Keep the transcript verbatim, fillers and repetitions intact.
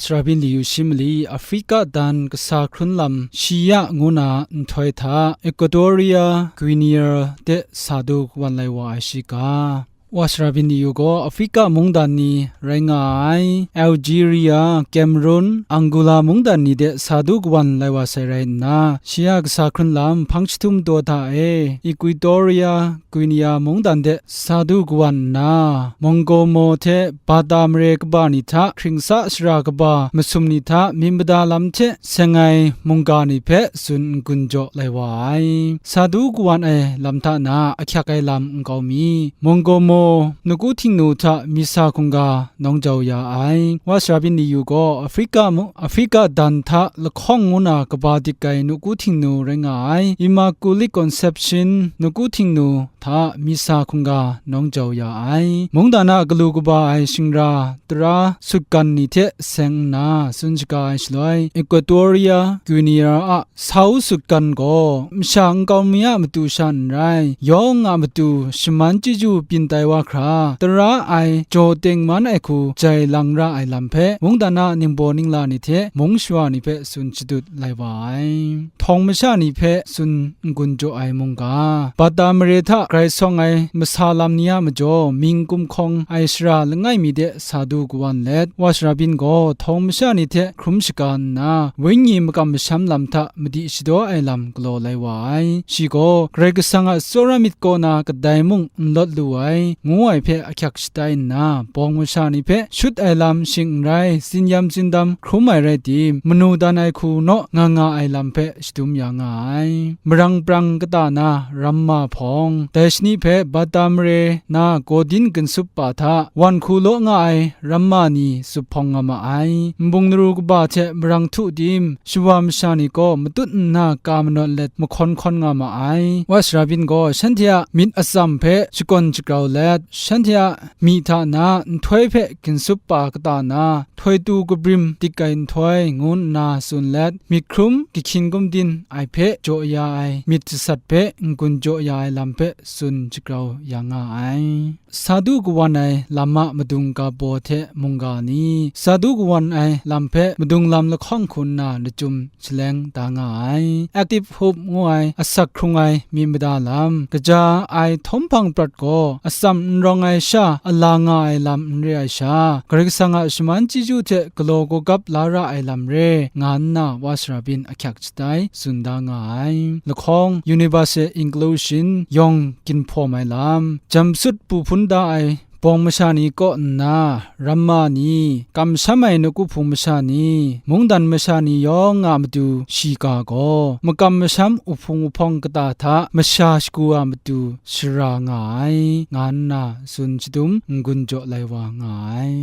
Sara byin li yu shi mali, Afrika dan kasa hkrun lam shi ya ngu na nhtoi hta, Equatoria Guinea de sa du kawan lai wa ai shi ga. Wa sara byin li yu gaw, Afrika mungdan ni rai nga ai, Algeria, Cameroon, Angola mungdan ni de sa du kawan lai wa sai rai nna, shi ya kasa hkrun lam hpang jahtum daw hta e, Equatoria Guinea mungdan de sa du kawan nna, Mongomo hte Bata mare kaba ni hta hkringsa sara kaba masum ni hta myit mada lam hte seng ai mungga ni hpe tsun n-gun jaw lai wa ai. Sa du kawan ai lam hta na ahkyak ai lam nkau mi, Mongomo nawku htingnu hta misa hkungga nawng jau ya ai. Wa sara byin li yu gaw, Afrika mu-, Afrika dan hta lahkawng ngu na kaba dik ai nawku htingnu rai nga ai, Immaculate Conception nawku htingnu hta misa hkungga nawng jau ya ai. Mungdan a galu kaba ai shingra tara sutgan ni hte seng nna tsun shaga ai shaloi, Equatoria Guinea a sau sutgan gaw masha nkau mi a matu sha n rai, yawng a matu shaman chyeju byin tai wa hkra, tara ai jaw tengman ai hku jai lang ra ai lam hpe, mungdan a ningbaw ningla ni hte mung shawa ni hpe tsun shadut lai wa ai. Htawng masha ni hpe tsun n-gun jaw ai mungga, Bata mare hta grai sawng ai masa lam ni a majaw, ming kumhkawng ai sara langai mi de sa du kawan let, Wa sara byin gaw htawng masha ni hte hkrum shaga nna, wenyi makam masham lam hta madi shadaw ai lam galaw lai wa ai. Shi gaw, Karai Kasang a tsawra myit kaw na kadai mung n lawt lu ai, ngu ai hpe ahkyak shatai nna, bawng masha ni hpe shut ai lam shing n rai, tsin-yam tsindam hkrum ai rai tim, manu dan ai hku naw nga nga ai lam hpe shadum ya nga ai. Marang prang kata na ramma hpawng, dai shani hpe Bata mare na Godin ginsup pa hta wan hku law nga ai ramma ni zuphpawng nga ma ai. Nbung naru kaba hte marang htu tim, shawa masha ni gaw matut nna ka manawn let mahkawn hkawn nga ma ai. Wa sara byin gaw shanhte a myit atsam hpe shakawn shagrau let, shanhte a myi hta na nhtoi hpe ginsup pa kata na, htoi tu kabrim dik ai nhtoi ngu nna tsun let, myit hkrum kahkyin gumdin ai hpe jaw ya ai myit jasat hpe n-gun jaw ya ai lam hpe tsun shagrau ya nga ai. Sa du kawan ai lam a madung ga baw hte mungga ni, sa du kawan ai lam hpe madung lam lahkawng hku nna lachyum shaleng da nga ai. Active hope ngu ai asak hkrung ai myit mada lam, kaja ai htawm hpang prat gaw atsam n rawng ai sha a la nga ai lam n re ai sha, Karai Kasang a shaman chyeju hte galaw gawgap la ra ai lam re, nga nna wa sara byin ahkyak shatai tsun da nga ai. Lahkawng universal inclusion yawng ginhpawm ai lam, jamsut pu hpun da ai bawng masha ni kaw nna, ramma ni, kamsham ai nawku hpung masha ni, mungdan masha ni yawng a matu shiga gaw, makam masham uhpung uhpawng kata hta masha shagu a matu shara nga ai, nga nna tsun shadum n-gun jaw lai wa nga ai.